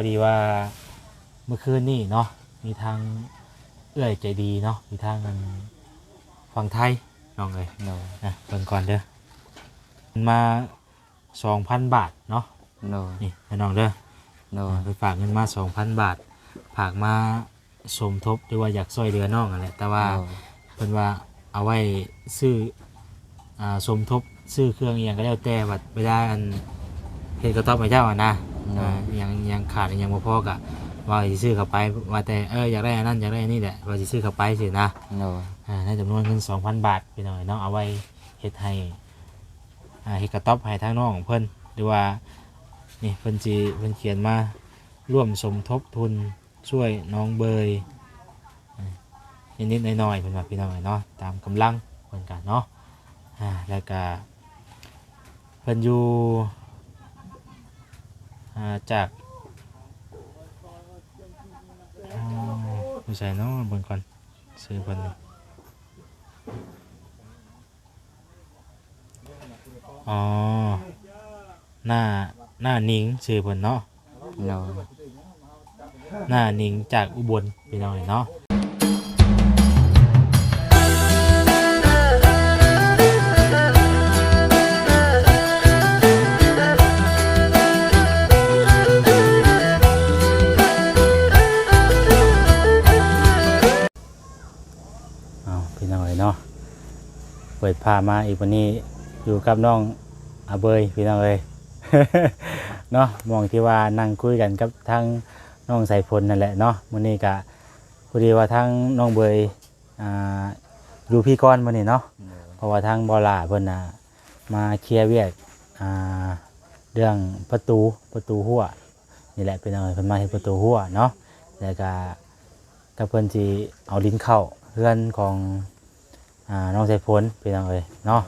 ພໍດີວ່າເມື່ອຄືນນີ້ເນາະ ມີທາງເອື້ອຍໃຈດີເນາະ ຢູ່ທາງອັນຝັ່ງໄທ ນ້ອງເອີຍ ໂດຍ ນະ ເບິ່ງກ່ອນເດີ ເງິນມາສອງພັນບາດເນາະ ໂດຍ ນີ້ເດີນ້ອງເດີ ໂດຍ ເພິ່ນຝາກເງິນມາສອງພັນບາດ ຝາກມາສົມທົບ ຫຼືວ່າຢາກຊ່ວຍເຫຼືອນ້ອງຫັ້ນແຫຼະ ແຕ່ວ່າ ໂດຍ ເພິ່ນວ່າເອົາໄວ້ຊື້ ອ່າ ສົມທົບຊື້ເຄື່ອງອີ່ຫຍັງກໍແລ້ວແຕ່ ບັດເວລາອັນເຮັດກະຕ໊ອບໃຫ້ເຈົ້າຫັ້ນນະ ໂດຍ ອ່າ ຫຍັງ ຫຍັງຂາດ ຫຍັງບໍ່ພໍກໍວ່າຊິຊື້ເຂົ້າໄປ ວ່າແຕ່ ເອີ ຢາກໄດ້ອັນນັ້ນ ຢາກໄດ້ອັນນີ້ແຫຼະ ວ່າຊິຊື້ເຂົ້າໄປຊີ້ນະ ໂດຍ ອ່າ ໃນຈຳນວນເງິນສອງພັນບາດ ພີ່ນ້ອງເນາະ ເອົາໄວ້ເຮັດໃຫ້ ອ່າ ເຮັດກະຕ໊ອບໃຫ້ທາງນ້ອງເພິ່ນ ຫຼືວ່າ ນີ້ ເພິ່ນຊິ ເພິ່ນຂຽນມາ ຮ່ວມສົມທົບທຶນ ຊ່ວຍນ້ອງເບີຍ ອ່າ ນິດໆໜ້ອຍໆ ເພິ່ນວ່າ ພີ່ນ້ອງເອີຍເນາະ ຕາມກຳລັງເພິ່ນກະເນາະ ອ່າ ແລ້ວກະເພິ່ນຢູ່ ອ່າ ຈາກ ຢູ່ໃສເນາະ ເບິ່ງກ່ອນ ຊື່ເພິ່ນ ອໍ ໜ້າ ໜ້ານິງ ຊື່ເພິ່ນເນາະ ໂດຍ ໜ້ານິງຈາກອຸບົນ ພີ່ນ້ອງເອີຍເນາະ ເອົາ ພີ່ນ້ອງເອີຍເນາະ ເປີດພາບມາອີກ ວັນນີ້ຢູ່ກັບນ້ອງອາເບີຍ ພີ່ນ້ອງເອີຍ ເນາະ ໝ່ອງທີ່ວ່ານັ່ງຄຸຍກັນກັບທາງນ້ອງສາຍຝົນນັ້ນແຫຼະເນາະ ມື້ນີ້ກະພໍດີວ່າທາງນ້ອງເບີຍ ອ່າ ຢູ່ພີ້ກ່ອນມື້ນີ້ເນາະ ໂດຍ ເພາະວ່າທາງບໍ່ຫຼ້າເພິ່ນນະ ມາເຄຍວຽກ ອ່າ ເລື່ອງປະຕູ ປະຕູຮົ້ວນີ້ແຫຼະ ພີ່ນ້ອງເອີຍ ເພິ່ນມາເຮັດປະຕູຮົ້ວເນາະ ແລ້ວກະ ກະເພິ່ນຊິເອົາດິນເຂົ້າເຮືອນຂອງ ອ່າ ນ້ອງສາຍຝົນ ພີ່ນ້ອງເອີຍເນາະ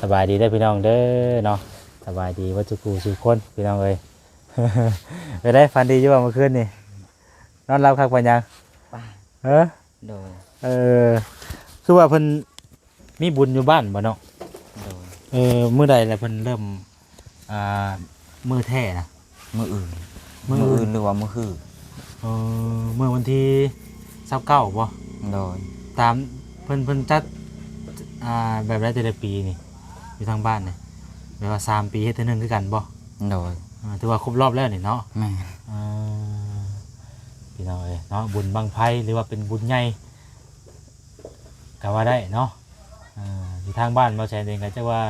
ສະບາຍດີເດີພີ່ນ້ອງເດີເນາະ ສະບາຍດີເບິດທຸກຜູ້ທຸກຄົນ ພີ່ນ້ອງເອີຍ ເປັນໃດ ຝັນດີຢູ່ບໍ່ມື້ຄືນນີ້ ນອນຫຼັບຄັກປານຫຍັງ? ເອີ ໂດຍ ເອີ ຄືວ່າເພິ່ນມີບຸນຢູ່ບ້ານບໍ່ເນາະ? ໂດຍ ເອີ ມື້ໃດລະເພິ່ນເລີ່ມ ອ່າ ມື້ແທ້ນະ? ມື້ອື່ນ ມື້ອື່ນ ມື້ອື່ນ ຫຼືວ່າມື້ຮື? ເອີ ມື້ວັນທີຊາວເກົ້າບໍ່? ໂດຍ ຕາມເພິ່ນ ເພິ່ນຈັດ ອ່າ ແບບໃດແຕ່ລະປີນີ້ ຢູ່ທາງບ້ານນີ້ ແບບວ່າສາມປີເຮັດເທື່ອໜຶ່ງຄືກັນບໍ່? ໂດຍ ອ່າ ຖືວ່າຄົບຮອບແລ້ວນີ້ເນາະ? ແມ່ນ ເອີ ພີ່ນ້ອງເອີຍເນາະ ບຸນບັ້ງໄຟ ຫຼືວ່າເປັນບຸນໃຫຍ່ ກໍວ່າໄດ້ເນາະ ເອີ ຢູ່ທາງບ້ານບໍ່ແສນເອງກໍຈັກວ່າ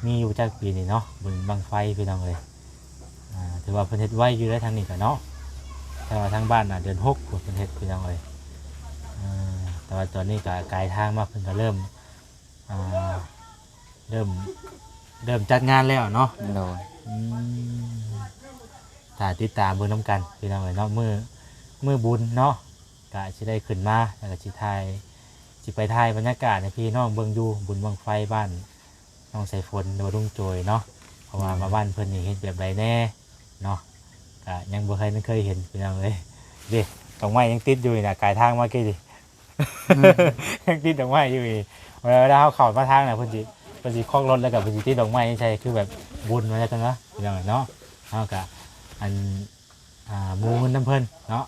ມີຢູ່ຈັກປີນີ້ເນາະ ບຸນບັ້ງໄຟ ພີ່ນ້ອງເອີຍ ອ່າ ຖືວ່າເພິ່ນເຮັດໄວຢູ່ໃນທາງນີ້ກໍເນາະ ແຕ່ວ່າທາງບ້ານນະເດືອນຫົກພຸ້ນເພິ່ນເຮັດ ພີ່ນ້ອງເອີຍ ເອີ ແຕ່ວ່າຕອນນີ້ກໍກາຍທາງມາ ເພິ່ນກໍເລີ່ມ ອ່າ ເລີ່ມ ເລີ່ມຈັດງານແລ້ວເນາະ? ໂດຍ ອືມ ຖ້າຕິດຕາມເບິ່ງນຳກັນ ພີ່ນ້ອງເອີຍເນາະ ມື້ ມື້ບຸນເນາະ ກະຊິໄດ້ຂຶ້ນມາ ແລ້ວກະຊິຖ່າຍ ຊິໄປຖ່າຍບັນຍາກາດໃຫ້ພີ່ນ້ອງເບິ່ງຢູ່ ບຸນບັ້ງໄຟບ້ານນ້ອງສາຍຝົນ ຫຼືວ່າລຸງໂຈຍເນາະ ເພາະວ່າ ອືມ ມາບ້ານເພິ່ນນີ້ເຮັດແບບໃດແດ່ເນາະ ກະຍັງບໍ່ເຄີຍ ເຄີຍເຫັນ ພີ່ນ້ອງເອີຍ ເດ້ ດອກໄມ້ຍັງຕິດຢູ່ນີ້ນະ ກາຍທາງມາກີ້ນີ້ ອືມ ຍັງຕິດດອກໄມ້ຢູ່ນີ້ ເວລາ ເວລາເຮົາເຂົ້າມາທາງນະ ເພິ່ນຊິ ເພິ່ນຊິຄອກລົດ ແລ້ວກໍເພິ່ນຊິຕິດດອກໄມ້ໃສ່ ຄືແບບບຸນວ່າຊັ້ນຊະ ພີ່ນ້ອງເອີຍເນາະ ເຮົາກໍ ອັນ ອ່າ ໝູ່ເງິນນຳເພິ່ນເນາະ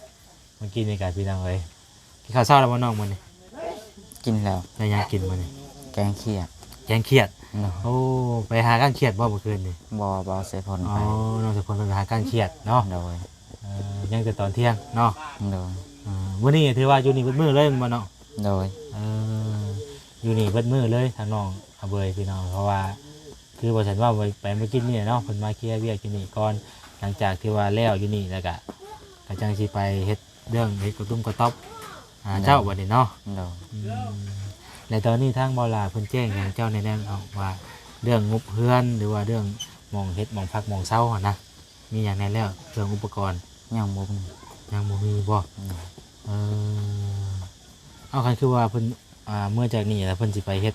ເມື່ອກີ້ນີ້ກໍ ພີ່ນ້ອງເອີຍ ກິນເຂົ້າເຊົ້າແລ້ວບໍ່ນ້ອງມື້ນີ້? ກິນແລ້ວ ໄດ້ຫຍັງກິນມື້ນີ້? ແກງຂຽດ ແກງຂຽດ ໂດຍ ໂອ້ ໄປຫາກ້ານຂຽດບໍ່ເມື່ອຄືນນີ້? ບໍ່ ບໍ່ ເອົາໃສ່ພົນ ອໍ ໄປ ນ້ອງໃສ່ພົນໄປຫາກ້ານຂຽດເນາະ ໂດຍ ເອີ ຍັງແຕ່ຕອນທ່ຽງເນາະ ໂດຍ ເອີ ມື້ນີ້ຖືວ່າຢູ່ນີ້ເບິດມື້ເລີຍແມ່ນບໍ່ນ້ອງ? ໂດຍ ເອີ ຢູ່ນີ້ເບິດມື້ເລີຍທາງນ້ອງອາເບີຍ ພີ່ນ້ອງ ເພາະວ່າຄືບໍ່ທັນເວົ້າໄປເມື່ອກີ້ນີ້ເນາະ ເພິ່ນມາເຄຍວຽກຢູ່ນີ້ກ່ອນ ຫຼັງຈາກທີ່ວ່າແລ້ວຢູ່ນີ້ແລ້ວກະ ກະຈັ່ງຊິໄປເຮັດເລື່ອງເຮັດກະຕຸ້ມກະຕ໊ອບ ອ່າ ໂດຍ ເຈົ້າບັດນີ້ເນາະ ໂດຍ ອືມ ແລະຕອນນີ້ທາງບໍ່ຫຼ້າເພິ່ນແຈ້ງຫຍັງເຈົ້າແດ່ແລ້ວເນາະ ວ່າເລື່ອງງົບເຮືອນ ຫຼືວ່າເລື່ອງໝ່ອງເຮັດໝ່ອງພັກໝ່ອງເຊົາຫັ້ນນະ ມີຫຍັງແດ່ແລ້ວ ເຄື່ອງອຸປະກອນ? ຍັງບໍ່ມີ ຍັງບໍ່ມີບໍ່? ໂດຍ ເອີ ເອົາ ຄັນຄືວ່າເພິ່ນ ອ່າ ເມື່ອຈາກນີ້ແລ້ວເພິ່ນຊິໄປເຮັດ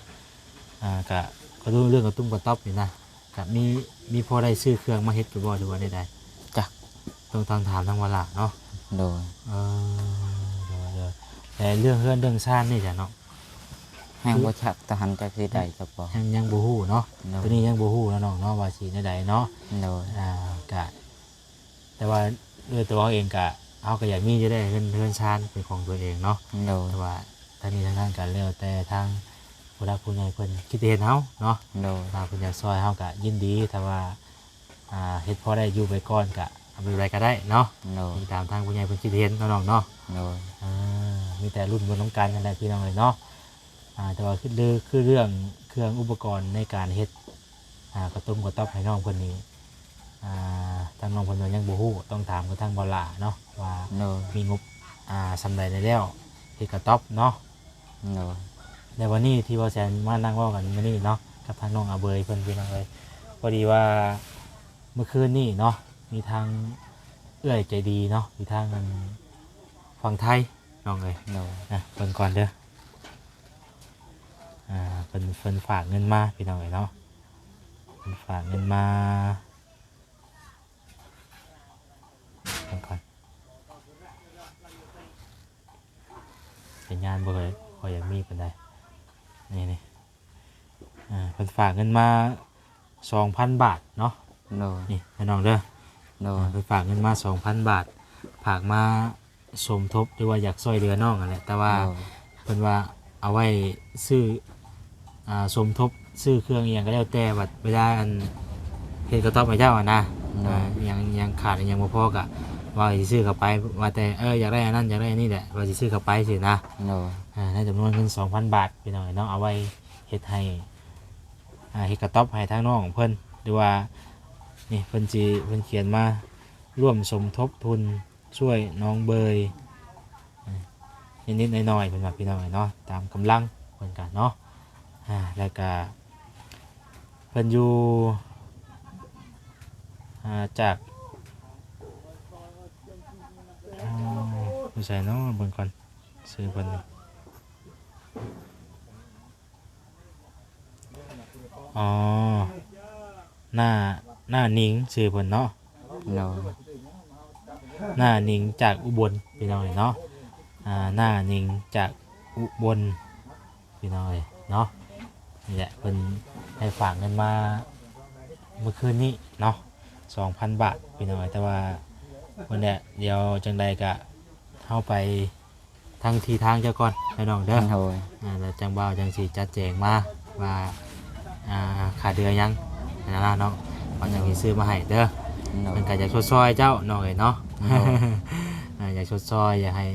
ອ່າ ກະ ກະເລື່ອງກະຕຸ້ມກະຕ໊ອບນີ້ນະ ກະມີ ມີພໍໄດ້ຊື້ເຄື່ອງມາເຮັດຢູ່ບໍ່ ຫຼືວ່າແນວໃດ? ຈັກ ຕ້ອງ ຕ້ອງຖາມທາງວ່າລາວເນາະ ໂດຍ ເອີ ໂດຍ ໂດຍ ແຕ່ເລື່ອງເຮືອນເລື່ອງຊານນີ້ຈ້ະເນາະ ຍັງບໍ່ຈັກ ຕະຫັນຈັກຊິໄດ້ກັບບໍ່ ຍັງ ຍັງບໍ່ຮູ້ເນາະ ໂດຍ ໂຕນີ້ຍັງບໍ່ຮູ້ເນາະນ້ອງເນາະ ວ່າຊິແນວໃດເນາະ ໂດຍ ອ່າ ກະ ແຕ່ວ່າ ໂດຍຕົວເຮົາເອງກະ ເຮົາກະຢາກມີຢູ່ເດ້ ເຮືອນ ເຮືອນຊານເປັນຂອງຕົວເອງເນາະ. ໂດຍ ແຕ່ວ່າທາງນີ້ທາງນັ້ນກະແລ້ວແຕ່ທາງຜູ້ຫຼັກຜູ້ໃຫຍ່ເພິ່ນຄິດເຫັນເຮົາເນາະ ໂດຍ ຖ້າເພິ່ນຢາກຊ່ອຍເຮົາກະຍິນດີ ຖ້າວ່າ ອ່າ ເຮັດພໍໄດ້ຢູ່ໄປກ່ອນກະເອົາແບບໃດກະໄດ້ເນາະ ໂດຍ ຕາມທາງຜູ້ໃຫຍ່ເພິ່ນຄິດເຫັນເນາະນ້ອງເນາະ. ໂດຍ ອ່າ ມີແຕ່ລຸ້ນເບິ່ງນຳກັນຫັ້ນແຫຼະພີ່ນ້ອງເອີຍເນາະ. ອ່າ ແຕ່ວ່າຄື ຄືເລື່ອງເຄື່ອງອຸປະກອນໃນການເຮັດ ອ່າ ກະຕຸ້ມກະຕັອບໃຫ້ນ້ອງເພິ່ນນີ້ ອ່າ ທາງນ້ອງເພິ່ນວ່າຍັງບໍ່ຮູ້ ຕ້ອງຖາມກັບທາງບ່າວຫຼ້າເນາະ ວ່າ ໂດຍ ມີງົບ ອ່າ ສ່ຳໃດແດ່ແລ້ວ ເຮັດກະຕັອບເນາະ. ໂດຍ ແລະ ວັນນີ້ທີ່ບ່າວແສນມານັ່ງເວົ້າກັນມື້ນີ້ເນາະ ກັບທາງນ້ອງອາເບີຍເພິ່ນ ພີ່ນ້ອງເອີຍ ພໍດີວ່າເມື່ອຄືນນີ້ເນາະ ມີທາງເອື້ອຍໃຈດີເນາະ ຢູ່ທາງອັນຝັ່ງໄທ ນ້ອງເອີຍ ໂດຍ ນະ ເບິ່ງກ່ອນເດີ. ອ່າ ເພິ່ນ ເພິ່ນຝາກເງິນມາ ພີ່ນ້ອງເອີຍເນາະ ເພິ່ນຝາກເງິນມາ ເບິ່ງກ່ອນ ສັນຍານບໍ່ຄ່ອຍ ຄ່ອຍຢາກມີປານໃດ ນີ້ ນີ້ ອ່າ ເພິ່ນຝາກເງິນມາສອງພັນບາດເນາະ ໂດຍ ນີ້ພີ່ນ້ອງເດີ ໂດຍ ອ່າ ເພິ່ນຝາກເງິນມາສອງພັນບາດ ຝາກມາສົມທົບ ຫຼືວ່າຢາກຊ່ວຍເຫຼືອນ້ອງຫັ້ນແຫຼະ ແຕ່ວ່າ ໂດຍ ເພິ່ນວ່າເອົາໄວ້ຊື້ ອ່າ ສົມທົບຊື້ເຄື່ອງອີ່ຫຍັງກະແລ້ວແຕ່ ບັດເວລາອັນເຮັດກະຕັອບໃຫ້ເຈົ້າຫັ້ນນະ ໂດຍ ອ່າ ຫຍັງ ຫຍັງຂາດຫຍັງບໍ່ພໍກະວ່າຊິຊື້ເຂົ້າໄປ ວ່າແຕ່ ເອີ ຢາກໄດ້ອັນນັ້ນ ຢາກໄດ້ອັນນີ້ແຫຼະ ວ່າຊິຊື້ເຂົ້າໄປຊີ້ນະ ໂດຍ ອ່າ ໃນຈຳນວນເງິນສອງພັນບາດ ພີ່ນ້ອງເອີຍເນາະ ເອົາໄວ້ເຮັດໃຫ້ ອ່າ ເຮັດກະຕັອບໃຫ້ທາງນ້ອງເພິ່ນ ຫຼືວ່າ ນີ້ ເພິ່ນຊິ ເພິ່ນຂຽນມາ ຮ່ວມສົມທົບທຶນ ຊ່ວຍນ້ອງເບີຍ ນິດໆໜ້ອຍໆ ເພິ່ນວ່າ ພີ່ນ້ອງເອີຍເນາະ ຕາມກຳລັງເພິ່ນກະເນາະ ອ່າ ແລ້ວກະເພິ່ນຢູ່ ອ່າ ຈາກ ອ່າ ຢູ່ໃສເນາະ ເບິ່ງກ່ອນ ຊື່ເພິ່ນ ອໍ ນ້າ ນ້ານິງ ຊື່ເພິ່ນເນາະ ໂດຍ ນ້ານິງຈາກອຸບົນ ພີ່ນ້ອງເອີຍເນາະ ອ່າ ນ້ານິງຈາກອຸບົນ ພີ່ນ້ອງເອີຍເນາະ ນີ້ແຫຼະ ເພິ່ນໃຫ້ຝາກເງິນມາມື້ຄືນນີ້ເນາະ ສອງພັນບາດ ພີ່ນ້ອງເອີຍ ແຕ່ວ່າເພິ່ນແຫຼະ ດຽວຈັ່ງໃດກະເຮົາໄປ ທາງທີ່ທາງເຈົ້າກ່ອນເດີນ້ອງເດີ ໂດຍ ອ່າ ແລ້ວຈັ່ງບ່າວຈັ່ງຊິຈັດແຈງມາວ່າ ອ່າ ຂາດເດືອຫຍັງຫັ້ນນະເນາະ ບ່າວຈັ່ງຊິຊື້ມາໃຫ້ເດີ ໂດຍ ເພິ່ນກະຢາກຊົດຊ່ອຍເຈົ້ານ້ອງເອີຍເນາະ ໂດຍ ອ່າ ຢາກຊົດຊ່ອຍ ຢາກໃຫ້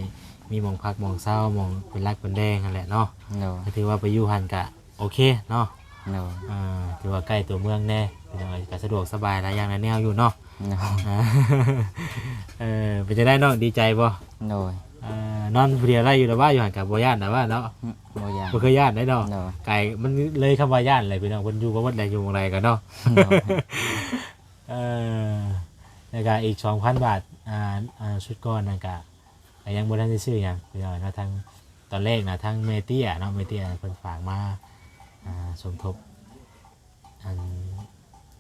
ມີໝ່ອງພັກໝ່ອງເຊົາ ໝ່ອງເປັນຫຼັກເປັນແຫຼ່ງຫັ້ນແຫຼະເນາະ ໂດຍ ກະຖືວ່າໄປຢູ່ຫັ້ນກະ ໂອເຄເນາະ ໂດຍ ອ່າ ຖືວ່າໃກ້ຕົວເມືອງແດ່ ພີ່ນ້ອງເອີຍ ກະສະດວກສະບາຍຫຼາຍຢ່າງຫຼາຍແນວຢູ່ເນາະ ໂດຍ ອ່າ ເອີ ເປັນຈັ່ງໃດນ້ອງ ດີໃຈບໍ່? ໂດຍ ອ່າ ນອນຜູ້ດຽວໄດ້ຢູ່ລະວ່າ ຢູ່ຫັ້ນກະບໍ່ຢ້ານລະວ່າເນາະ ອືມ ບໍ່ຢ້ານ ບໍ່ເຄີຍຢ້ານເດ້ເນາະ ໂດຍ ໄກ ມັນເລີຍຄຳວ່າຢ້ານແຫຼະ ພີ່ນ້ອງ ເພິ່ນຢູ່ກັນໝົດແຫຼະ ຢູ່ໝ່ອງໃດກະເນາະ ໂດຍ ເອີ ແລ້ວກະອີກສອງພັນບາດ ອ່າ ອ່າ ຊຸດກ່ອນນັ້ນກະ ກະຍັງບໍ່ທັນໄດ້ຊື້ຫຍັງ ພີ່ນ້ອງເນາະ ທາງ ຕອນແລກນະ ທາງແມ່ເຕ້ຍເນາະ ແມ່ເຕ້ຍເພິ່ນຝາກມາ ອ່າ ສົມທົບ ອັນ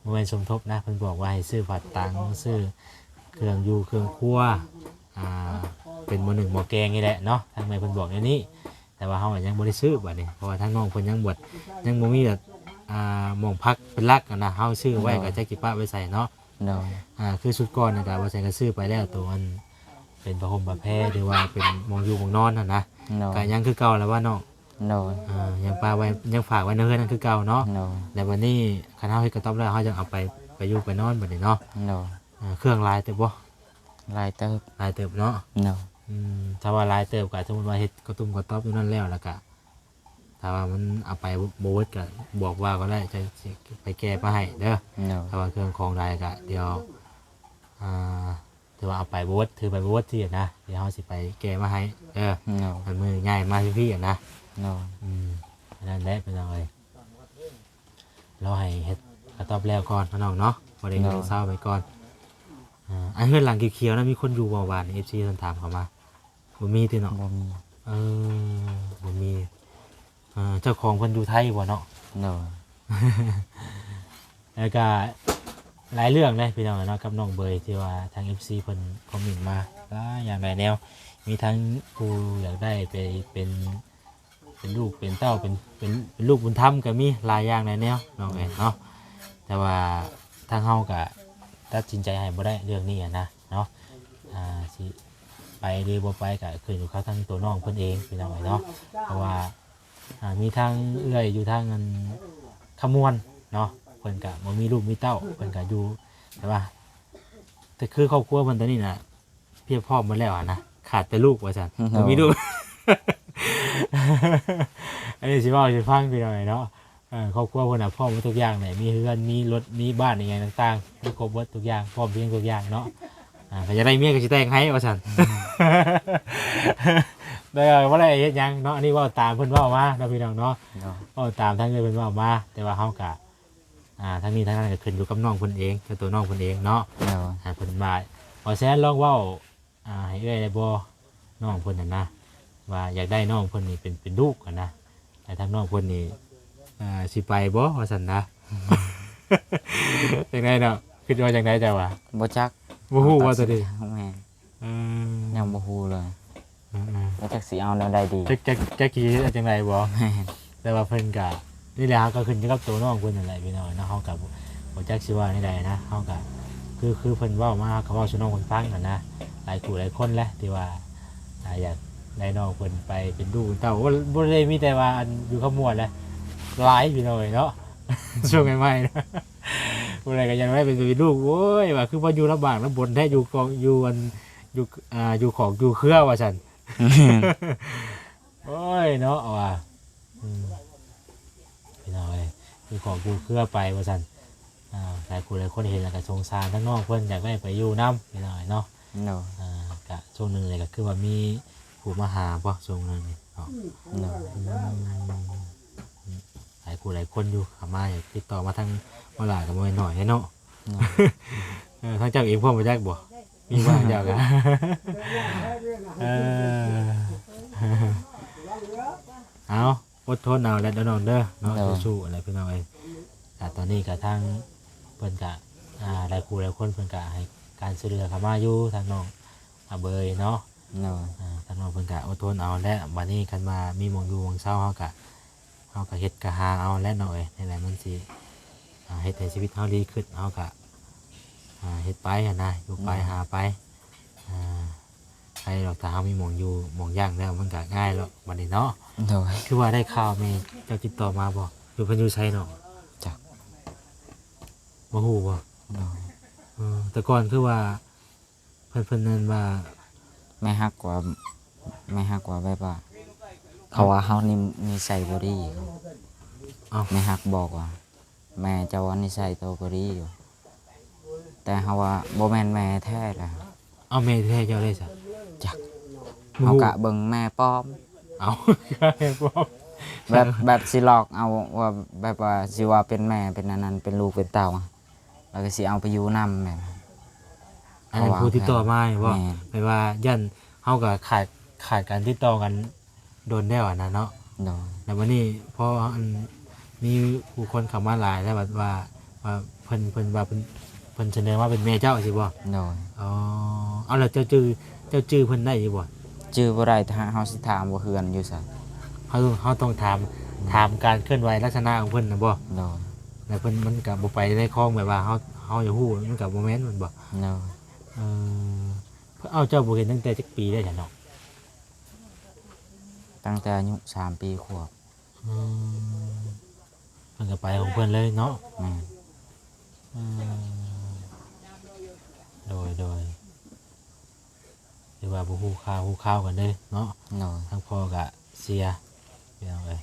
ບໍ່ແມ່ນສົມທົບນະ ເພິ່ນບອກວ່າໃຫ້ຊື້ຜ້າຕັງ ຊື້ເຄື່ອງຢູ່ເຄື່ອງຄົວ ອ່າ ເປັນໝໍ້ໜຶ້ງໝໍ້ແກງນີ້ແຫຼະເນາະ ທາງແມ່ເພິ່ນບອກແນວນີ້ ແຕ່ວ່າເຮົາຍັງບໍ່ໄດ້ຊື້ບາດນີ້ ເພາະວ່າທາງນ້ອງເພິ່ນຍັງບໍ່ ຍັງບໍ່ມີແບບ ອ່າ ໝ່ອງພັກເປັນຫຼັກຫັ້ນນະ ເຮົາຊື້ໄວ້ ໂດຍ ກະຈັກຊິປະໄວ້ໃສເນາະ ໂດຍ ອ່າ ຄືຊຸດກ່ອນນະກະ ວ່າຊັ້ນກະຊື້ໄປແລ້ວ ໂຕອັນເປັນຜ້າຫົ່ມຜ້າແພ ຫຼືວ່າເປັນໝ່ອງຢູ່ໝ່ອງນອນຫັ້ນນະ ໂດຍ ກະຍັງຄືເກົ່າລະວ່ານ້ອງ ໂດຍ ອ່າ ຍັງປະໄວ້ ຍັງຝາກໄວ້ໃນເຮືອນນັ້ນຄືເກົ່າເນາະ ໂດຍ ແລ້ວບາດນີ້ຄັນເຮົາເຮັດກະຕັອບແລ້ວ ເຮົາຈັ່ງເອົາໄປ ໄປຢູ່ໄປນອນບາດນີ້ເນາະ ໂດຍ ອ່າ ເຄື່ອງຫຼາຍເຕີບບໍ່? ຫຼາຍເຕີບ ຫຼາຍເຕີບເນາະ ໂດຍ ອືມ ຖ້າວ່າຫຼາຍເຕີບກະສົມມຸດວ່າເຮັດກະຕຸ້ມກະຕັອບຢູ່ນັ້ນແລ້ວ ແລ້ວກະ ຖ້າວ່າມັນເອົາໄປບໍ່ ບໍ່ເບິດກະບອກວ່າກໍໄດ້ ຈະຊິໄປແກ່ມາໃຫ້ເດີ ໂດຍ ຖ້າວ່າເຄື່ອງຂອງຫຼາຍກະດຽວ ອ່າ ຖືວ່າເອົາໄປບໍ່ເບິດ ຖືໄປບໍ່ເບິດຊີ້ນະ ດຽວເຮົາຊິໄປແກ່ມາໃຫ້ເດີ ໂດຍ ອັນມື້ຍ້າຍມາພີ້ໆຫັ້ນນະ ໂດຍ ອືມ ນັ້ນແຫຼະພີ່ນ້ອງເອີຍ ລໍໃຫ້ເຮັດກະຕັອບແລ້ວກ່ອນເນາະນ້ອງເນາະ ພໍໄດ້ຢູ່ ໂດຍ ເຊົາໄປກ່ອນ ອ່າ ອັນເຮືອນຫຼັງຂຽວໆນະ ມີຄົນຢູ່ບໍ່ຫວານ ເອັຟຊີ ເພິ່ນຖາມເຂົ້າມາ ບໍ່ມີຕິເນາະ ບໍ່ມີ ເອີ ບໍ່ມີ ເອີ ເຈົ້າຂອງເພິ່ນຢູ່ໄທບໍ່ເນາະ ໂດຍ ແລ້ວກະຫຼາຍເລື່ອງເດ້ພີ່ນ້ອງເນາະ ກັບນ້ອງເບີຍ ທີ່ວ່າທາງເອັຟຊີເພິ່ນຄອມເມັນມາຫຼາຍຢ່າງຫຼາຍແນວ ມີທັງຜູ້ຢາກໄດ້ໄປເປັນ ເປັນລູກເປັນເຕົ້າ ເປັນ ເປັນ ເປັນລູກບຸນທຳກະມີ ຫຼາຍຢ່າງຫຼາຍແນວນ້ອງເອີຍເນາະ ແຕ່ວ່າທາງເຮົາກະຕັດສິນໃຈໃຫ້ບໍ່ໄດ້ເລື່ອງນີ້ຫັ້ນນະເນາະ ອ່າ ຊິໄປຫຼືບໍ່ໄປກໍຂຶ້ນຢູ່ກັບທາງຕົວນ້ອງເພິ່ນເອງ ພີ່ນ້ອງເອີຍເນາະ. ເພາະວ່າ ອ່າ ມີທາງເອື້ອຍຢູ່ທາງອັນຄຳມ່ວນເນາະ ເພິ່ນກໍບໍ່ມີລູກມີເຕົ້າ ເພິ່ນກໍຢູ່ ແຕ່ວ່າ ແຕ່ຄືຄອບຄົວເພິ່ນຕອນນີ້ນະ ພຽບພ້ອມໝົດແລ້ວຫັ້ນນະ ຂາດແຕ່ລູກວ່າຊັ້ນ ບໍ່ມີລູກ. ອັນນີ້ຊິເວົ້າໃຫ້ຟັງ ພີ່ນ້ອງເອີຍເນາະ. ເອີ ຄອບຄົວເພິ່ນນະ ພ້ອມໝົດທຸກຢ່າງເລີຍ ມີເຮືອນ ມີລົດ ມີບ້ານ ອີ່ຫຍັງຕ່າງໆ ມີຄົບເບິດທຸກຢ່າງ ພ້ອມພຽງທຸກຢ່າງເນາະ. ອ່າ ຖ້າຢາກໄດ້ເມຍກໍຊິແຕ່ງໃຫ້ວ່າຊັ້ນ ແຕ່ວ່າບໍ່ໄດ້ເຮັດຫຍັງເນາະ. ອັນນີ້ເວົ້າຕາມເພິ່ນເວົ້າມາເນາະ ພີ່ນ້ອງເນາະ ເນາະ ເວົ້າຕາມທາງເພິ່ນເວົ້າມາ. ແຕ່ວ່າເຮົາກະ ອ່າ ທາງນີ້ທາງນັ້ນກໍຂຶ້ນຢູ່ກັບນ້ອງເພິ່ນເອງ ກັບຕົວນ້ອງເພິ່ນເອງເນາະ. ເນາະ ໃຫ້ເພິ່ນວ່າ ບໍ່ແຊນລອງເວົ້າ ອ່າ ໃຫ້ເອື້ອຍໄດ້ບໍ່ ນ້ອງເພິ່ນຫັ້ນນະ ວ່າຢາກໄດ້ນ້ອງເພິ່ນນີ້ເປັນ ເປັນລູກຫັ້ນນະ ໃຫ້ທາງນ້ອງເພິ່ນນີ້ ອ່າ ຊິໄປບໍ່ວ່າຊັ້ນນະ. ຈັ່ງໃດເນາະ ຄິດວ່າຈັ່ງໃດເຈົ້າວ່າ? ບໍ່ຈັກ ບໍ່ຮູ້ວ່າຕົວນີ້ ແມ່ນ ເອີ ຍັງບໍ່ຮູ້ເລີຍ ອືມໆ ບໍ່ຈັກຊິເອົາແນວໃດດີ ຈັກ ຈັກ ຈັກຊິເຮັດຈັ່ງໃດບໍ່? ແມ່ນ ແຕ່ວ່າເພິ່ນກະ ນີ້ແຫຼະ ເຮົາກໍຂຶ້ນຢູ່ກັບຕົວນ້ອງເພິ່ນນັ້ນແຫຼະ ພີ່ນ້ອງເນາະ. ເຮົາກໍບໍ່ ບໍ່ຈັກຊິເວົ້າແນວໃດນະ ເຮົາກໍ ຄື ຄືເພິ່ນເວົ້າມາ ເຮົາກໍເວົ້າສູ່ນ້ອງເພິ່ນຟັງຫັ້ນນະ. ຫຼາຍຜູ້ຫຼາຍຄົນແຫຼະທີ່ວ່າ ອ່າ ຢາກໄດ້ນ້ອງເພິ່ນໄປເປັນລູກເປັນເຕົ້າ ໂອ້ ບໍ່ໄດ້ມີແຕ່ວ່າອັນຢູ່ຄຳມ່ວນແຫຼະ ຫຼາຍ ພີ່ນ້ອງເອີຍເນາະ ຊ່ວງໃໝ່ໆນະ ຜູ້ໃດກໍຢາກໄດ້ເປັນ ເປັນລູກ. ໂອ້ຍ ວ່າຄືວ່າຢູ່ລຳບາກລຳບົນແທ້ ຢູ່ຂອງ ຢູ່ອັນ ຢູ່ ອ່າ ຢູ່ຂອງຢູ່ເຄືອວ່າຊັ້ນ. ໂອ້ຍເນາະ ວ່າ ອືມ ພີ່ນ້ອງເອີຍ ຢູ່ຂອງຢູ່ເຄືອໄປວ່າຊັ້ນ. ອ່າ ຫຼາຍຜູ້ຫຼາຍຄົນເຫັນແລ້ວກໍສົງສານທາງນ້ອງເພິ່ນ ຢາກໄດ້ໄປຢູ່ນຳ ພີ່ນ້ອງເອີຍເນາະ. ໂດຍ ອ່າ ກະຊ່ວງໜຶ່ງນີ້ກໍຄືວ່າມີຜູ້ມາຫາບໍ່ ຊ່ວງໜຶ່ງນີ້ເນາະ. ໂດຍ ອືມ ຫຼາຍຜູ້ຫຼາຍຄົນຢູ່ເຂົ້າມາ ຕິດຕໍ່ມາທາງບໍ່ຫຼາຍກໍບໍ່ແມ່ນໜ້ອຍເດ້ເນາະ. ໂດຍ ເອີ ທາງເຈົ້າເອງພ້ອມບໍ່ຈັກບໍ່? ມີວ່າເຈົ້າກະ ເອີ ເອົາ ອົດທົນເອົາແຫຼະເດີນ້ອງເດີເນາະ. ໂດຍ ສູ້ໆແຫຼະພີ່ນ້ອງເອີຍ. ກະຕອນນີ້ກະທາງເພິ່ນກະ ອ່າ ຫຼາຍຜູ້ຫຼາຍຄົນເພິ່ນກະໃຫ້ການຊ່ວຍເຫຼືອເຂົ້າມາຢູ່ ທາງນ້ອງອາເບີຍເນາະ. ໂດຍ ອ່າ ທາງນ້ອງເພິ່ນກະອົດທົນເອົາແຫຼະ. ບາດນີ້ຄັນວ່າມີໝ່ອງຢູ່ໝ່ອງເຊົາ ເຮົາກະ ເຮົາກະເຮັດກະຫາເອົາແຫຼະນ້ອງເອີຍ. ແນວໃດມັນຊິ ອ່າ ເຮັດໃຫ້ຊີວິດເຮົາດີຂຶ້ນ ເຮົາກະ ອ່າ ເຮັດໄປຫັ້ນນະ ຢູ່ໄປ ອືມ ຫາໄປ. ອ່າ ໃຜດອກ ຖ້າເຮົາມີໝ່ອງຢູ່ໝ່ອງຢ່າງແລ້ວ ມັນກະງ່າຍແລ້ວບັດນີ້ເນາະ. ໂດຍ ຄືວ່າໄດ້ຂ່າວແມ່ເຈົ້າຕິດຕໍ່ມາບໍ່ ຢູ່ ເພິ່ນຢູ່ໃສເນາະ? ຈັກ ບໍ່ຮູ້ບໍ່? ໂດຍ ເອີ ແຕ່ກ່ອນຄືວ່າ ເພິ່ນ ເພິ່ນນັ້ນວ່າ ແມ່ຮັກວ່າ ແມ່ຮັກວ່າແບບວ່າ ເຂົາວ່າເຮົານີ້ນິໄສບໍ່ດີ. ເອົ້າ ແມ່ຮັກບອກວ່າ ແມ່ເຈົ້າວ່ານິໄສໂຕກໍດີຢູ່ ແຕ່ເຮົາວ່າບໍ່ແມ່ນແມ່ແທ້ລະ. ເອົາ ແມ່ແທ້ເຈົ້າໄດ້ຊະ? ຈັກ ບໍ່ຮູ້ ເຮົາກະເບິ່ງແມ່ປອມ. ເອົາ ແມ່ປອມ ແບບ ແບບຊິຫຼອກເອົາວ່າ ແບບວ່າຊິວ່າເປັນແມ່ ເປັນອັນນັ້ນ ເປັນລູກເປັນເຕົ້າ ແລ້ວກໍຊິເອົາໄປຢູ່ນຳແມ່ນ. ອັນນັ້ນຜູ້ຕິດຕໍ່ມານີ້ບໍ່? ແມ່ນ ແປວ່າຢ້ານເຮົາກໍຂາດ ຂາດການຕິດຕໍ່ກັນດົນແລ້ວຫັ້ນນະເນາະ. ໂດຍ ແລ້ວບັດນີ້ພໍອັນມີຜູ້ຄົນເຂົ້າມາຫຼາຍແລ້ວ ບັດວ່າ ວ່າເພິ່ນ ເພິ່ນວ່າເພິ່ນ ເພິ່ນສະເໜີມາເປັນແມ່ເຈົ້າຊີ້ບໍ່? ໂດຍ ອໍ ເອົາ ແລ້ວເຈົ້າຈື່ ເຈົ້າຈື່ເພິ່ນໄດ້ຢູ່ບໍ່? ຈື່ບໍ່ໄດ້ ຖ້າເຮົາຊິຖາມວ່າເຮືອນຢູ່ໃສ ເຮົາ ເຮົາຕ້ອງຖາມ ອືມ ຖາມການເຄື່ອນໄຫວລັກສະນະຂອງເພິ່ນນະບໍ່? ໂດຍ ແລ້ວເພິ່ນ ມັນກະບໍ່ໄປໃນຄອງແບບວ່າເຮົາ ເຮົາຢາກຮູ້ ມັນກະບໍ່ແມ່ນ ແມ່ນບໍ່? ໂດຍ ເອີ ເອົາ ເຈົ້າບໍ່ເຫັນຕັ້ງແຕ່ຈັກປີແລ້ວຊະເນາະ? ຕັ້ງແຕ່ອາຍຸສາມປີຂວບ. ອືມ ເພິ່ນກໍໄປຂອງເພິ່ນເລີຍເນາະ. ແມ່ນ ອືມ ໂດຍ ໂດຍ ຖືວ່າບໍ່ຮູ້ຂ່າວຮູ້ຄາວກັນເລີຍເນາະ. ໂດຍ ທາງພໍ່ກໍເສຍ ພີ່ນ້ອງເອີຍ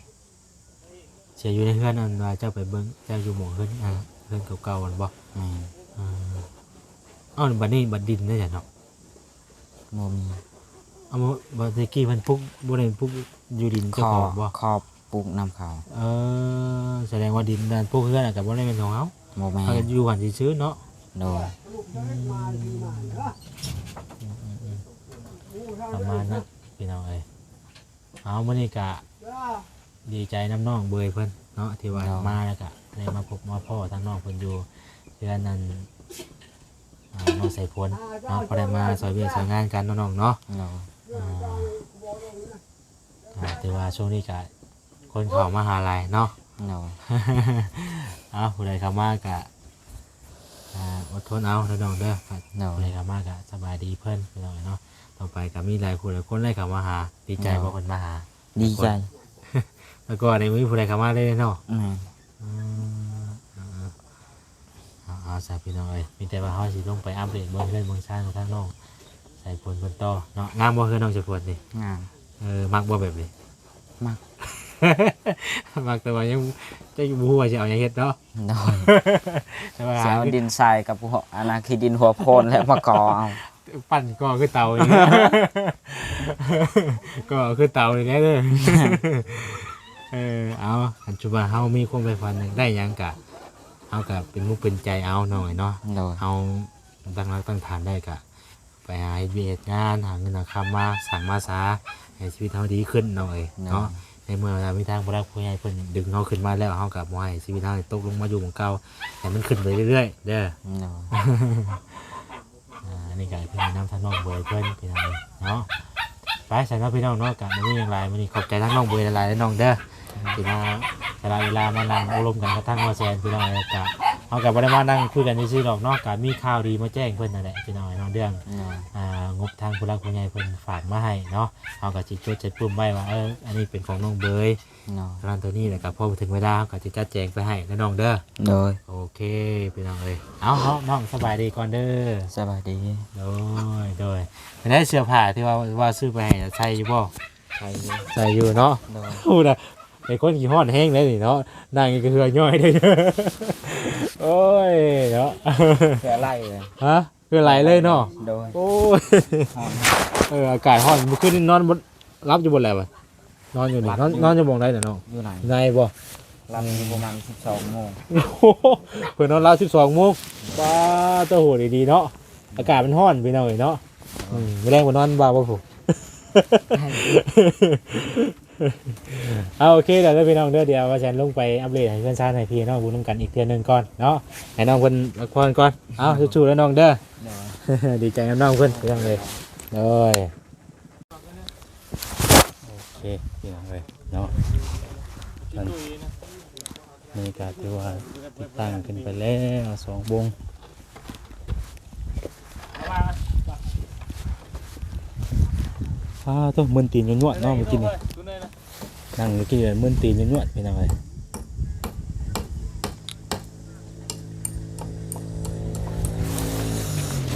ເສຍຢູ່ໃນເຮືອນ ອັນວ່າເຈົ້າໄປເບິ່ງ ເຈົ້າຢູ່ໝ່ອງເຮືອນ ອ່າ ເຮືອນເກົ່າໆຫັ້ນບໍ່? ແມ່ນ ເອີ ເອົ້າ ບັດນີ້ບັດດິນເດ້ຊະເນາະ? ບໍ່ມີ. ເອົາ ບໍ່ ແຕ່ກີ້ເພິ່ນປຸກ ບໍ່ໄດ້ປຸກຢູ່ດິນເຈົ້າຂອງບໍ່? ຂໍ ຂໍປຸກນຳເຂົາ. ເອີ ສະແດງວ່າດິນນັ້ນ ພວກເຮືອນນັ້ນກໍບໍ່ໄດ້ແມ່ນຂອງເຮົາ. ບໍ່ແມ່ນ ເຮົາຢູ່ຫັ້ນຊື່ໆເນາະ. ໂດຍ ອືມ ອືມໆໆ ປະມານນັ້ນ ພີ່ນ້ອງເອີຍ. ເອົາ ມື້ນີ້ກະດີໃຈນຳນ້ອງເບີຍເພິ່ນເນາະ ທີ່ວ່າ ໂດຍ ມາແລ້ວກະໄດ້ມາພົບມາພໍ້ທາງນ້ອງເພິ່ນຢູ່ເຮືອນນັ້ນ ອ່າ ນ້ອງສາຍຝົນເນາະ ພໍໄດ້ມາຊ່ອຍວຽກຊ່ອຍງານກັນເນາະນ້ອງເນາະ. ໂດຍ ອ່າ ອ່າ ຖືວ່າຊ່ວງນີ້ກະຄົນເຂົ້າມາຫາຫຼາຍເນາະ. ໂດຍ ເອົາ ຜູ້ໃດເຂົ້າມາກະ ອ່າ ອົດທົນເອົາເດີນ້ອງເດີ. ໂດຍ ຜູ້ໃດເຂົ້າມາກະສະບາຍດີເພິ່ນ ພີ່ນ້ອງເອີຍເນາະ. ຕໍ່ໄປກະມີຫຼາຍຜູ້ຫຼາຍຄົນເລີຍເຂົ້າມາຫາ. ດີໃຈບໍ່ເພິ່ນມາຫາ? ດີໃຈ. ແລ້ວກໍໄດ້ມີຜູ້ໃດເຂົ້າມາເລີຍເນາະ? ແມ່ນ. ເອີ ເອົາ ເອົາ ເອົາຊະພີ່ນ້ອງເອີຍ ມີແຕ່ວ່າເຮົາຊິລົງໄປອັບເດດເບິ່ງເຮືອນເບິ່ງຊານຂອງທາງນ້ອງສາຍຝົນເພິ່ນຕໍ່ເນາະ. ງາມບໍ່ເຮືອນນ້ອງສາຍຝົນນີ້? ງາມ. ເອີ ມັກບໍ່ແບບນີ້? ມັກ. ມັກ ແຕ່ວ່າຍັງ ຍັງບໍ່ຮູ້ວ່າຊິເອົາຫຍັງເຮັດເນາະ. ໂດຍ. ແຕ່ວ່າຊິເອົາດິນຊາຍກັບ ອັນນັ້ນ ຂີ້ດິນຫົວໂພນ ແລ້ວມາກໍ່ເອົາ. ປັ່ນກໍ່ຄືເຕົານີ້ ກໍ່ຄືເຕົານີ້ແຫຼະເດີ. ເອີ ເອົາ ຄັນສົມມຸດວ່າເຮົາມີຄວາມໃຝ່ຝັນຢາກໄດ້ຫຍັງກະ ເຮົາກະເປັນມຸກເປັນໃຈເອົານ້ອງເອີຍເນາະ. ໂດຍ. ເຮົາຕັ້ງຫຼັກຕັ້ງຖານໄດ້ກະ ໄປຫາເຮັດວຽກເຮັດງານ ຫາເງິນຫາຄຳມາສ້າງມາສາ ໃຫ້ຊີວິດເຮົາດີຂຶ້ນນ້ອງເອີຍເນາະ. ໂດຍ. ໃນເມື່ອເວລາມີທາງຜູ້ຫຼັກຜູ້ໃຫຍ່ເພິ່ນດຶງເຮົາຂຶ້ນມາແລ້ວ ເຮົາກໍບໍ່ໃຫ້ຊີວິດເຮົານີ້ຕົກລົງມາຢູ່ໝ່ອງເກົ່າ ໃຫ້ມັນຂຶ້ນໄປເລື້ອຍໆເດີ. ໂດຍ. ອ່າ ອັນນີ້ກໍເປັນນຳທາງນ້ອງເບຍເພິ່ນ ພີ່ນ້ອງເອີຍເນາະ. ໄປຊັ້ນເນາະ ພີ່ນ້ອງເນາະ ກໍບໍ່ມີຫຍັງຫຼາຍ. ມື້ນີ້ຂອບໃຈທາງນ້ອງເບຍຫຼາຍໆເດີນ້ອງເດີ ທີ່ມາສະຫຼະເວລາມານັ່ງໂອ້ລົມກັນກັບທາງໝໍແຊນ ພີ່ນ້ອງເອີຍ. ກໍເຮົາກໍບໍ່ໄດ້ມານັ່ງຄຸຍກັນຊື່ໆດອກເນາະ ກໍມີຂ່າວດີມາແຈ້ງເພິ່ນນັ້ນແຫຼະ ພີ່ນ້ອງເນາະ ເລື່ອງ ອ່າ ງົບທາງຜູ້ຫຼັກຜູ້ໃຫຍ່ເພິ່ນຝາກມາໃຫ້ເນາະ. ເຮົາກໍຊິຈົດໃສ່ປຶ້ມໄວ້ວ່າ ເອີ ອັນນີ້ເປັນຂອງນ້ອງເບຍ ເນາະ ເທົ່ານັ້ນເທົ່ານີ້ ແລ້ວກໍພໍເຖິງເວລາເຮົາກໍຈະຈັດແຈງໄປໃຫ້ເດີນ້ອງເດີ. ໂດຍ. ໂອເຄ ພີ່ນ້ອງເອີຍ ເອົາ ເຮົາ ນ້ອງສະບາຍດີກ່ອນເດີ. ສະບາຍດີ. ໂດຍ ໂດຍ. ເປັນໃດ ເສື້ອຜ້າທີ່ວ່າ ວ່າຊື້ໄປໃຫ້ໃສ່ຢູ່ບໍ່? ໃສ່ຢູ່ ໃສ່ຢູ່ເນາະ. ໂດຍ. ໂອ້ ນະ ເປັນຄົນຂີ້ຮ້ອນແຮງເດ້ນີ້ເນາະ ນັ່ງນີ້ກໍເຫື່ອຍ້ອຍເດ້. ໂອ້ຍເນາະ ເຫື່ອໄຫຼເລີຍ. ຮະ? ຄືໄຫຼເລີຍເນາະ. ໂດຍ. ໂອ້ຍ ຮ້ອນ. ເອີ ອາກາດຮ້ອນ. ມື້ຄືນນີ້ນອນບໍ່ຫຼັບຢູ່ບໍ່ແລ້ວ? ນອນຢູ່ນີ້. ນອນ ນອນຢູ່ໝ່ອງໃດນະນ້ອງ? ຢູ່ໃນ. ໃນບໍ່? ຫຼັບຢູ່ປະມານສິບສອງໂມງ. ໂອ້ໂຫ ເພິ່ນນອນຫຼັບສິບສອງໂມງ. ປ້າໂຕ ໂຫ ດີໆເນາະ. ອາກາດມັນຮ້ອນ ພີ່ນ້ອງເອີຍເນາະ. ອືມ ມື້ແລງບໍ່ນອນວ່າບໍ່ພຸ້ນ. ເອົາ ໂອເຄແລ້ວເດີພີ່ນ້ອງເດີ ດຽວວ່າແຊນລົງໄປອັບເດດໃຫ້ເພື່ອນຊານໃຫ້ພີ່ນ້ອງເບິ່ງນຳກັນອີກເທື່ອໜຶ່ງກ່ອນເນາະ ໃຫ້ນ້ອງເພິ່ນພັກຜ່ອນກ່ອນ. ເອົາ ສູ້ໆເດີນ້ອງເດີ. ໂດຍ. ດີໃຈນຳນ້ອງເພິ່ນພີ່ນ້ອງເອີຍ. ໂດຍ. ໂອເຄພີ່ນ້ອງເອີຍເນາະ ອັນນີ້ກໍຖືວ່າຕິດຕັ້ງຂຶ້ນໄປແລ້ວສອງວົງ. ອ້າໂທ້ ມຶນຕີນຍວດໆເນາະ ມື້ກີ້ນີ້ ນັ່ງມື້ກີ້ມືນຕີນຍວດໆ ພີ່ນ້ອງເອີຍ.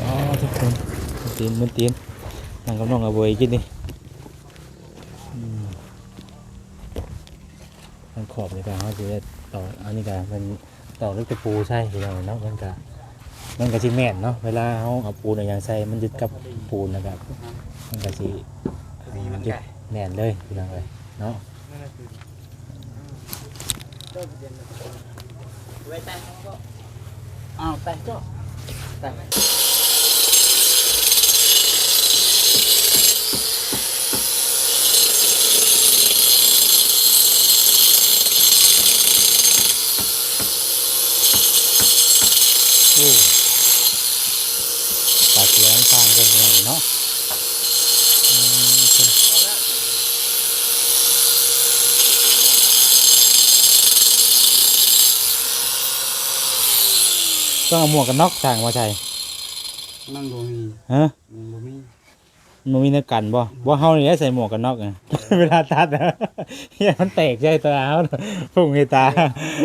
ອໍ ທຸກຄົນ ມືນຕີນ ມືນຕີນ ນັ່ງກັບນ້ອງອາເບຍກິນນີ້. ອືມ ທາງຂອບນີ້ກໍເຮົາຊິໄດ້ຕອກ ອັນນີ້ກໍເປັນຕອກເຫຼັກຕະປູໃສ່ພີ່ນ້ອງເນາະ. ມັນກໍ ມັນກໍຊິແໜ້ນເນາະ ເວລາເຮົາເອົາປູນເອົາຫຍັງໃສ່ ມັນຍຶດກັບປູນ ແລ້ວກໍມັນກໍຊິ ອ່າ ມັນກໍຊິແໜ້ນເລີຍພີ່ນ້ອງເອີຍເນາະ. ອ້າວ ແຕກເນາະ ແຕກ. ໂອ້ ປາກເສືອທາງເພິ່ນເນາະ. ອືມ ຕ້ອງເອົາໝວກກັນນັອກຊ່າງມາໃສ່. ມັນບໍ່ມີ. ຮະ? ມັນບໍ່ມີ. ມັນບໍ່ມີແນວກັນບໍ່? ບໍ່ ເຮົານີ້ແຫຼະໃສ່ໝວກກັນນັອກ ເວລາຕັດ ຢ້ານມັນແຕກໃສ່ຕາເຮົາ ພຸ້ງໃສ່ຕາ.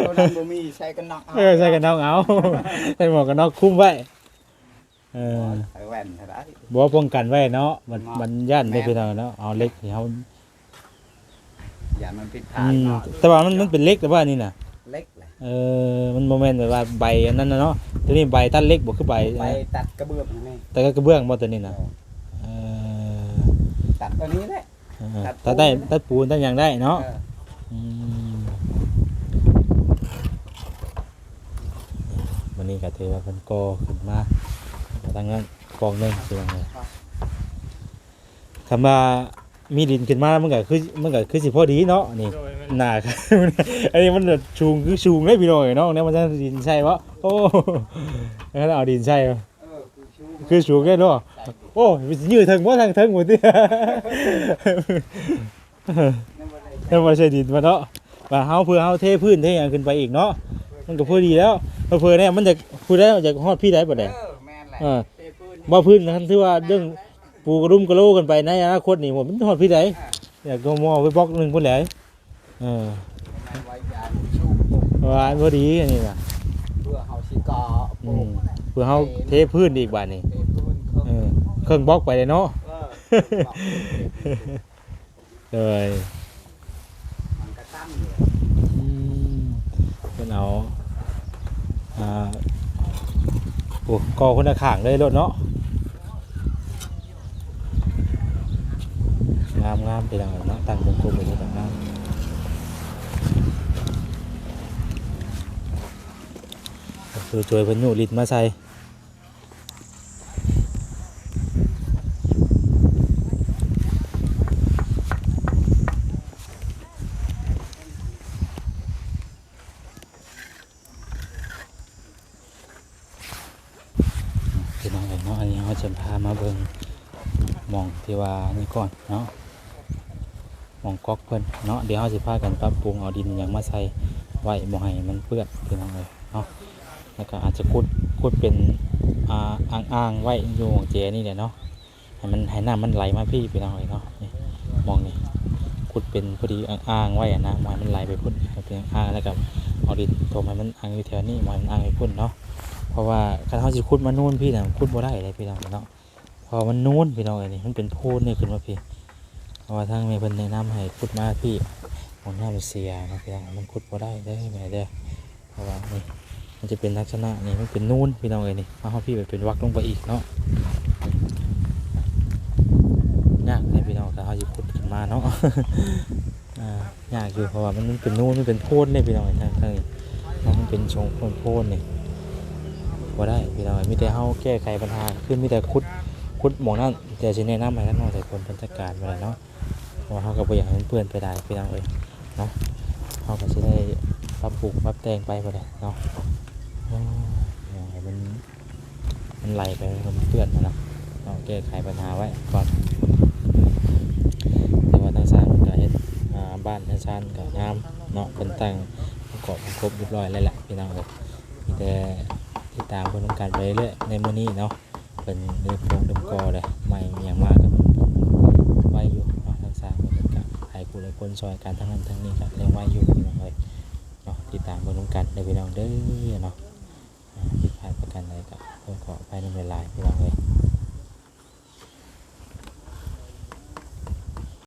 ໂຕນັ້ນບໍ່ມີ ໃສ່ກັນນັອກເອົາ. ເອີ ໃສ່ກັນນັອກເອົາ ໃສ່ໝວກກັນນັອກຄຸມໄວ້. ເອີ ໃສ່ແວ່ນກໍໄດ້. ບໍ່ ປ້ອງກັນໄວ້ເນາະ ມັນ ມັນຢ້ານເດ້ພີ່ນ້ອງເນາະ. ເອົາເຫຼັກນີ້ເຮົາ ຢ້ານມັນຜິດພາດເນາະ. ອືມ ແຕ່ວ່າມັນ ມັນເປັນເຫຼັກແລ້ວບໍ່ອັນນີ້ນະ? ເຫຼັກແຫຼະ. ເອີ ມັນບໍ່ແມ່ນແບບວ່າໃບອັນນັ້ນນະເນາະ. ໂຕນີ້ໃບຕັດເຫຼັກບໍ່ ຄືໃບ ໃບຕັດກະເບື້ອງນີ້. ຕັດກະເບື້ອງບໍ່ໂຕນີ້ນະ? ເອີ ຕັດໂຕນີ້ແຫຼະ. ເອີ ຕັດ ຕັດໄດ້ ປູນ ຕັດຫຍັງໄດ້ເນາະ. ເອີ ອືມ ມື້ນີ້ກໍຖືວ່າເພິ່ນກໍ່ຂຶ້ນມາ ຕັ້ງນັ້ນກອງໜຶ່ງ ຄືວ່າໄງ. ຄຳວ່າມີດິນຂຶ້ນມາ ມັນກໍຄື ມັນກໍຄືຊິພໍດີເນາະ ນີ້. ໂດຍ ແມ່ນ. ໜ້າ ອັນນີ້ມັນສູງ ຄືສູງເດ້ພີ່ນ້ອງເອີຍເນາະ. ແນວມັນຈະດິນໃສ່ບໍ່? ໂອ້ ແລ້ວເອົາດິນໃສ່ ເອີ ຄືສູງ ຄືສູງເດ້ເນາະ. ໂອ້ຍ ຊິຍືດເຖິງບໍ່ ທາງເທິງພຸ້ນຕິ. ຍັງບໍ່ໄດ້ໃສ່ດິນມາເນາະ ວ່າເຮົາ ເພື່ອເຮົາເທພື້ນເທຫຍັງຂຶ້ນໄປອີກເນາະ. ມັນກໍພໍດີແລ້ວ ເຜີໆແນ່ມັນຢາກ ຜູ້ໃດຢາກຮອດພີ້ໃດບັດໃດ ເອີ ແມ່ນແຫຼະ ເອີ ເພພື້ນ ບໍ່ພື້ນ ຄັນຖືວ່າເລື່ອງປູກະດຸມກະໂລກັນໄປໃນອະນາຄົດນີ້ ໂອ້ ມັນຮອດພີ້ໃດ ເອີ ຢາກກໍມໍໄປບລັອກໜຶ່ງພຸ້ນແຫຼະ ເອີ ມັນໄວ້ຢານສູງ ວ່າອັນພໍດີອັນນີ້ນະ ເພື່ອເຮົາຊິກໍ່ ອືມ ປູກ ເພື່ອເຮົາເທພື້ນອີກບາດນີ້ ເທພື້ນເຄິ່ງ ເອີ ເຄິ່ງບລັອກໄປເລີຍເນາະ ເອີ ເຄິ່ງບລັອກ ໂດຍ ມັນກໍຕັ້ງຢູ່ ອືມ ເພິ່ນເອົາ ອ່າ ໂອ້ ກໍ່ຄົນລະຂ້າງເລີຍໂລດເນາະ ງາມໆ ພີ່ນ້ອງເນາະ ຕັ້ງກົງໆ ໄປເຮັດງາມ ໂດຍ ໂດຍ ເພິ່ນຍຸລິດມາໃສ່ ພີ່ນ້ອງເອີຍເນາະ ອັນນີ້ເຮົາຈະພາມາເບິ່ງ ໝ່ອງທີ່ວ່ານີ້ກ່ອນເນາະ ໝ່ອງກອກເພິ່ນເນາະ ດຽວເຮົາຊິພາກັນປັບປຸງເອົາດິນຫຍັງມາໃສ່ໄວ້ ບໍ່ໃຫ້ມັນເປື້ອນພີ່ນ້ອງເອີຍເນາະ ແລ້ວກໍອາດຈະຂຸດ ຂຸດເປັນ ອ່າ ອ່າງໆ ໄວ້ຢູ່ໝ່ອງແຈນີ້ແຫຼະເນາະ ໃຫ້ມັນ ໃຫ້ນ້ຳມັນໄຫຼມາພີ້ພີ່ນ້ອງເອີຍເນາະ ນີ້ ໝ່ອງນີ້ ຂຸດເປັນພໍດີອ່າງໆ ໄວ້ຫັ້ນນະ ບໍ່ໃຫ້ມັນໄຫຼໄປພຸ້ນ ໃຫ້ເປັນອ່າງໆ ແລ້ວກໍເອົາດິນຖົມໃຫ້ມັນອ່າງຢູ່ແຖວນີ້ ບໍ່ໃຫ້ມັນອ່າງໄປພຸ້ນເນາະ ເພາະວ່າຄັນເຮົາຊິຂຸດມານູນພີ້ນະ ຂຸດບໍ່ໄດ້ເດ້ພີ່ນ້ອງເນາະ ເພາະວ່າມັນນູນພີ່ນ້ອງເອີຍ ນີ້ມັນເປັນໂພນນີ້ຂຶ້ນມາພີ້ ເພາະວ່າທາງແມ່ເພິ່ນແນະນຳໃຫ້ຂຸດມາພີ້ ໝ່ອງນ້ຳເສຍເນາະພີ່ນ້ອງ ມັນຂຸດບໍ່ໄດ້ເດີແມ່ເດີ ເພາະວ່ານີ້ ມັນຈະເປັນລັກສະນະນີ້ ມັນເປັນນູນພີ່ນ້ອງເອີຍນີ້ ມາຮອດພີ້ມັນເປັນວັກລົງໄປອີກເນາະ ຍາກເດ້ພີ່ນ້ອງ ຖ້າເຮົາຊິຂຸດຂຶ້ນມາເນາະ ອ່າ ຍາກຢູ່ ເພາະວ່າມັນ ມັນເປັນນູນ ມັນເປັນໂພນເດ້ພີ່ນ້ອງເອີຍ ທາງ ທາງນີ້ເນາະ ມັນເປັນຊົງໂພນໆ ນີ້ ບໍ່ໄດ້ພີ່ນ້ອງເອີຍ ມີແຕ່ເຮົາແກ້ໄຂບັນຫາ ຄືມີແຕ່ຂຸດ ຂຸດໝ່ອງນັ້ນ ແຕ່ຊິແນະນຳໃຫ້ທາງນ້ອງສາຍຝົນເພິ່ນຈັດການໄປແຫຼະເນາະ ເພາະວ່າເຮົາກໍບໍ່ຢາກໃຫ້ມັນເປື້ອນໄປຫຼາຍພີ່ນ້ອງເອີຍເນາະ ເຮົາກໍຊິໄດ້ປັບປຸງປັບແຕ່ງໄປພຸ້ນແຫຼະເນາະ ໂອ້ຍ ໃຫ້ມັນ ມັນໄຫຼໄປ ມັນເປື້ອນຫັ້ນນະເນາະ ແກ້ໄຂບັນຫາໄວ້ກ່ອນ ແຕ່ວ່າທາງຊ່າງເພິ່ນກໍເຮັດ ອ່າ ບ້ານເຮືອນຊານກໍງາມເນາະ ເພິ່ນຕັ້ງປະກອບໃຫ້ຄົບຮຽບຮ້ອຍແລ້ວແຫຼະພີ່ນ້ອງເອີຍ ມີແຕ່ຕິດຕາມເບິ່ງນຳກັນໄປເລື້ອຍໆ ໃນມື້ນີ້ເນາະ ເພິ່ນເລີ່ມໂຄງເລີ່ມກໍ່ແລ້ວ ໄມ້ອີ່ຫຍັງມາກໍໄວຢູ່ເນາະ ທາງຊ່າງເພິ່ນກໍຫຼາຍຜູ້ຫຼາຍຄົນຊ່ອຍກັນ ທາງນັ້ນທາງນີ້ກໍເລີ່ມໄວຢູ່ພີ່ນ້ອງເອີຍເນາະ ຕິດຕາມເບິ່ງນຳກັນເດີພີ່ນ້ອງເດີເນາະ ອ່າ ຜິດພາດປະການໃດກໍຕ້ອງຂໍອະໄພນຳຫຼາຍໆ ພີ່ນ້ອງເອີຍ